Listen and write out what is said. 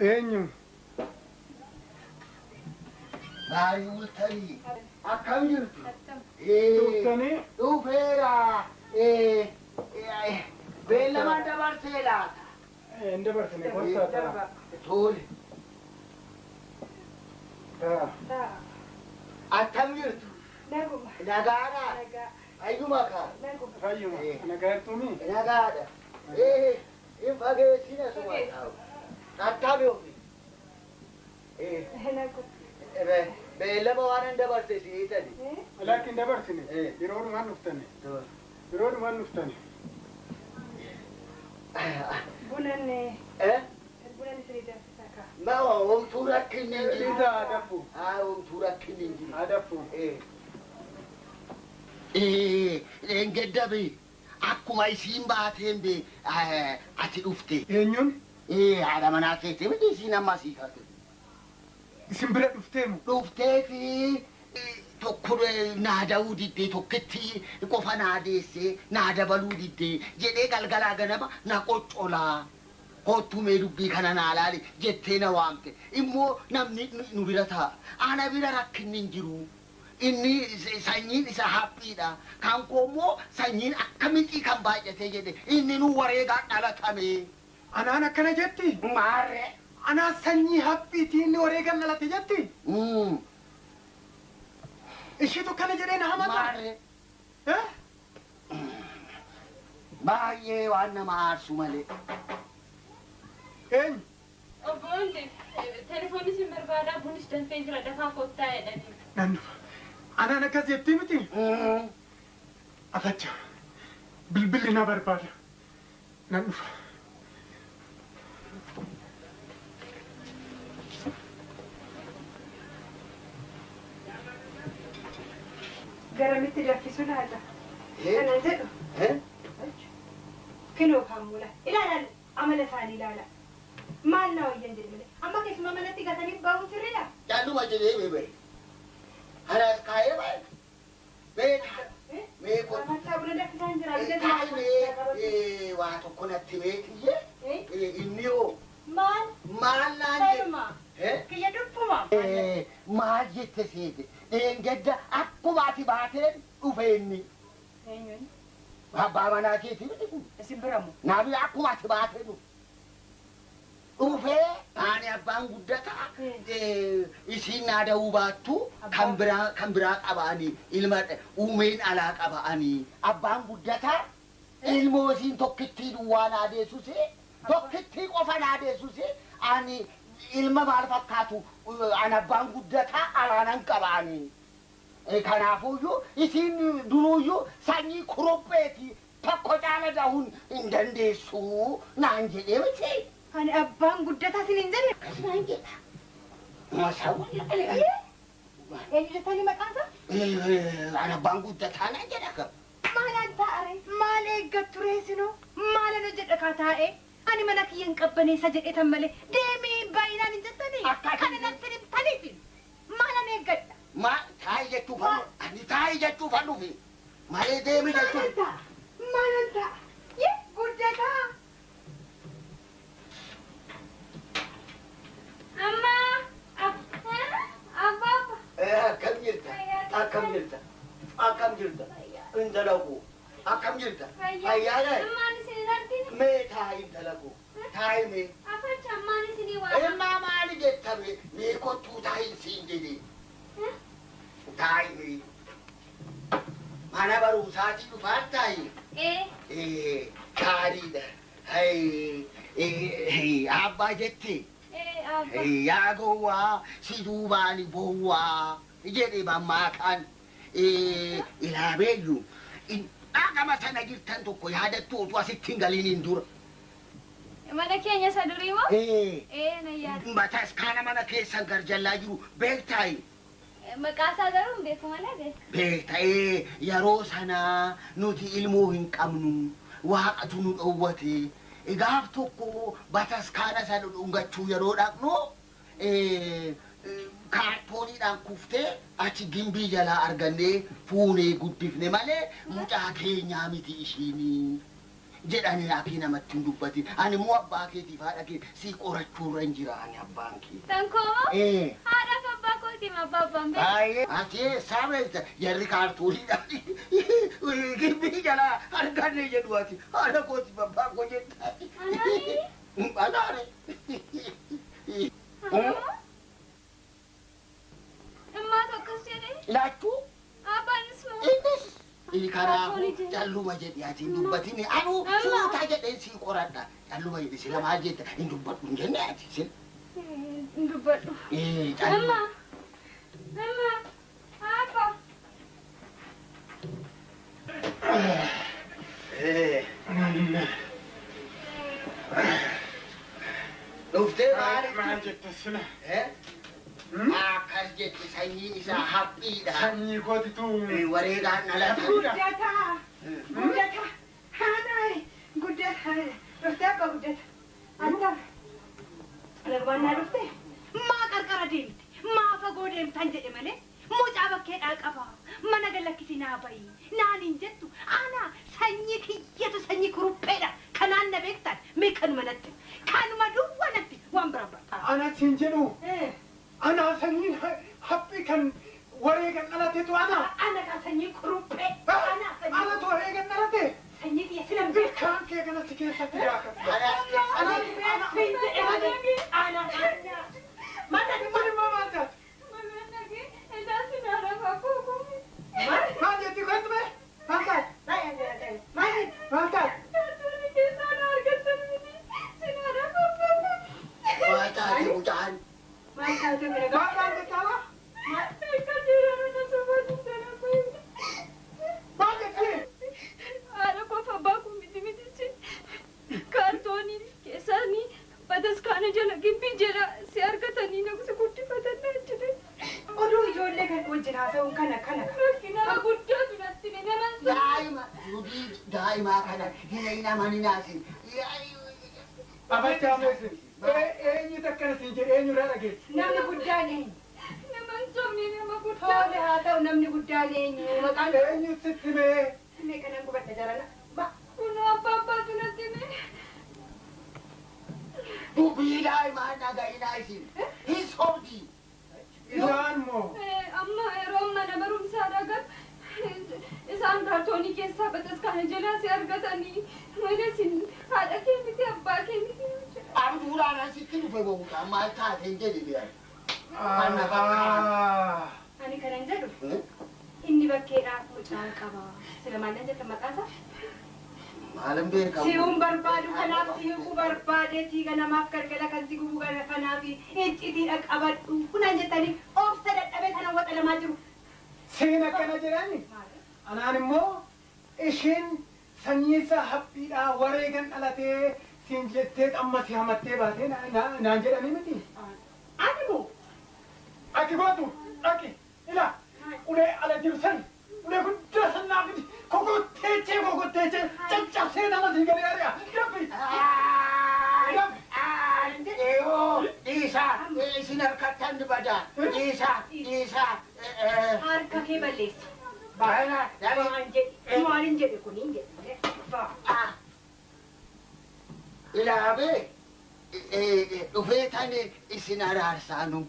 Eenyu? Gaarii bultanii akkam jirtu? Dhuftanii? Dhufeera. Beellama dabarsee laata? Hin dabarsine kottaa ta'a. Tole. Ta'a. Akkam jirtu? Naguma. Nagaadhaa? Nagaa. Fayyuma kaa? Naguma. Fayyuma. Nagaa jirtuumi? Nagaadha. Hin fageessina suma taa'u. Attami ofi? Naguma. Beellama waan hin dabarse siitani. Lakki hin dabarsine. Yeroodhumaan dhuftani. Yeroodhumaan dhuftani. Bunan bunan isinii danfisaa kaa. Ma homtuu rakkinni hin jiru. Isa adaffu. Haa homtuu rakkinni hin jiru. Adaffu. Dheengadda bee akkuma isiin baateen bee ati dhufte. Eenyuun? Haadha manaa keetii miti isiin amma asii kaate. Isin bira dhufteemu? Dhufteefi tokko naa da'uu diddee tokkitti qofa naa deessee naa dabaluu diddee jedhee galgalaa ganama na qoccolaa. Kottuu mee dubbii kana naa laali jettee na waamte. Immoo namni nu bira taa'a. Ana bira rakkinni hin jiru. Inni sanyiin isa haphiidha. Kan koo immoo sanyiin akka mixii kan baay'atee jedhe. Inni nu wareegaan dhalatame. Anaan akkana jetti? Maarree. Anaa sanyii haphiitii inni wareegaan dhalate jetti? Ishiitu akkana jedhee na hamata? Maarree. Baay'ee waan nama aarsu malee. Eenyu? Obbo Wandee, telefoonni isin barbaadaa bunis danfee jira dafaa kottaa jedhanii. Nan dhufa. Anaan akkas jettii miti? Afacha. Bilbilli na barbaada. Nan dhufa. Garamitti danfisu laata? Kanan jedhu. Kinoo kaammuula. Ilaala amala isaanii ilaala. Maal na wayyan jedhe malee. Amma keessumaa manatti gatanii bahuun sirriidha? Calluma jedhee bee bare. Kanas kaa'ee bare. Mee mee kottu. Afachaa buna danfisaa hin jira. Taa'i mee waa tokko natti meetiyyee. Inni hoo Maal? maal naan jedhe? Kanuma. Kiyya dubbuma. Maal jette seete? Dheengadda akkuma ati baateen dhufe inni. Eenyuun? Abbaa manaa keetii miti kun. Isin bira moo? Naa bira akkuma ati baatee dhufe. Dhufee ani abbaan guddataa isiin naa da'uu baattu kan biraa kan biraa qaba'anii ilma uumeen alaa qaba'anii abbaan guddataa ilmoo isiin tokkittii duwwaa naa deessusee tokkittii qofa naa deessusee ani ilma maal fakkaatu ani abbaan guddataa alaanan qaba'anii. Kanaafuyyuu isiin duruuyyuu sanyii kurupheeti tokko caala dahuun hin dandeessu naan jedhee miti. Ani abbaan guddataa isin hin jedhe. Akkas naan jedha. Masaawwan laale. Eenyu jettanii maqaan isaa? Ani abbaan guddataa naan jedha kam. Maalaan taa'are? Maal eeggattu reesinoo? Maalan hojjedha kaa taa'ee? Ani mana kiyya hin qabbaneessa jedhee tan malee deemee baay'inaan hin jettanii? Kana natti himtaniitiin maalan eeggadha? Ma taa'i jechuuf ani taa'i jechuuf an dhufe malee deemi jechuuf. Maalan ta'a? Maalan ta'a? Yee guddataa! Amma abbaa Akkam jirta? Akkam jirta? Akkam jirta? Intala koo akkam jirta? Fayyaadha? Ammaan isin hin argine. Mee taa'i intala koo taa'i mee. Afacha ammaan isinii waa. Immaa maali jetta mee mee kottuu taa'i siin jedhee. Taa'i mee. Mana barumsaatii dhufaan taa'i. Ee. Gaariidha. Abbaa jettee. Ee abbaa. Yaa gowwaa si duubaan bowwaa jedhe mammaakaan ilaabeeyyu dhaqama sana jirtan tokko yaadattu utuu asitti hin galiiniin dura. Mana keenya isa durii moo? Ee. Ee na yaada. Bataskaana mana keessan garjallaa jiru beektaayi. Maqaa isaa garuu hin beeku malee beeka. Beekta'ee yeroo sanaa nuti ilmoo hin qabnu waaqatu nu dhowwate. Gaaf tokko bataskaana sana dhungachuu yeroo dhaqnu kaartooniidhaan kuftee achi gimbii jalaa argannee fuunee guddifne malee mucaa keenyaa miti ishiinii. Jedhanii akii namatti hin dubbatin. Ani immoo abbaa keetiif haadha kee si qorachuurra hin jira ani abbaan kee. Tankoo. Haadhaaf abbaa kootiif abbaa abbaan beeku. Baay'ee. Ati eessaa beekta? Jarri kaartuuniidha. Gibbii jalaa arganne jedhu ati. Haadha kootiif abbaa koo jetta. Anaani? Anaani. Ammaatu akkas jedhee? Laachuu? Abbaanis moo? Innis. Kanaafuu calluma jedhi ati hin dubbatin. Anuu suutaa jedhee sii qoradha. Calluma jedhi sila maal jetta hin dubbadhu hin jenne ati sila. Hin dubbadhu. Calluma. Amma. Amma. Abba. Dhuftee maal? Maal jette sila? Akkas jette sanyiin isaa haphiidha. Sanyii kootitu. Wareegaan dhalata. Guddataa. Guddataa. Haadha. Guddataa. Dhuftee abbaa guddata. Anta. Lagbaannaa dhuftee? Maa qarqara deemte? Maa fagoo deemtan jedhe malee? Mucaa bakkeedhaa qaba. Mana galakkisi naa bayi. Naan hin jettu. Ana sanyii kiyyatu sanyii kurupheedha. Kanaan na beektan mee kanuma natti. Kanuma duwwaa natti waan biraan barbaada. Ana siin jedhu. Ana sanyiin haphii kan wareegan dhalateetu ana. Ana kan sanyii kuruphee. Ana sanyii. Anatu wareegan dhalate. Sanyii kiyya sila beekta. Ilkaan kee kanatti keessatti daakatu. Ana beekta jedhe malee. Ana ana. Mana Kun immoo maal taate? Maal jetti kottu mee? Maal taate? Maal taate? Maal taate mucaan? Maal taate bira Maal maal jettaala? Maal jetti? Haadha koof abbaa koo miti mitichi kaartoonii keessaanii bataskaana jala gibbii jala si argatanii naqsi guddifatan naan jedhe. Oduu ijoollee kan wajjin haasa'uun kana kana. Rakkina guddaatu natti hime nama Daa'ima dubbii daa'imaa kana hin amaninaasin. Abachaa meesin. Eenyutu akkana siin jedhe eenyurraa dhageesse? Namni guddaan eenyu? Nama hin sobne nama guddaa. Tole haa ta'u namni guddaan eenyu? Maqaan Eenyu sitti himee? mee kanan gubadha jarana. Ma Kunoo abbaa abbaatu natti hime. Dubbii daa'imaa dhaga'inaa isin. Hin sobdi. Isaan moo? Amma yeroo mana barumsaa dhaqan isaan kaartoonii keessaa bataskaana jalaa si argatanii malee sin haadha kee miti abbaa kee miti. Abduudhaan asitti dhufe booda maal taate hin jedhe biyya. Ani kanan jedhu inni bakkeedhaa mucaan qaba. Sila maal nan jetta maqaa isaa? Maalan beekamu. Si'uun barbaadu kanaaf si'uu barbaadee siiga namaaf galgala kan si gubu kanaaf iccitiidha qabadhu. Kunaan jettanii obsa dadhabee kana waxalamaa jiru. Siin akkana jedhani? Anaan immoo ishiin sanyiinsa haphiidhaa wareegan dhalatee siin jettee amma si hamattee baatee naan jedhanii miti. Ani moo? Dhaqi gootu dhaqi ila ulee ala jiru san ulee guddaa san naaf fidi kokotteechee kokotteechee caccabsee nama sii galee ari'a dabbi. Eeyoo dhiisaa isin harkattan badaa dhiisaa dhiisaa. Harka kee balleessi. Baay'ina Waan jedhe maalin jedhe kun hin jedhe. Ilaabee dhufee tani isin araarsaanu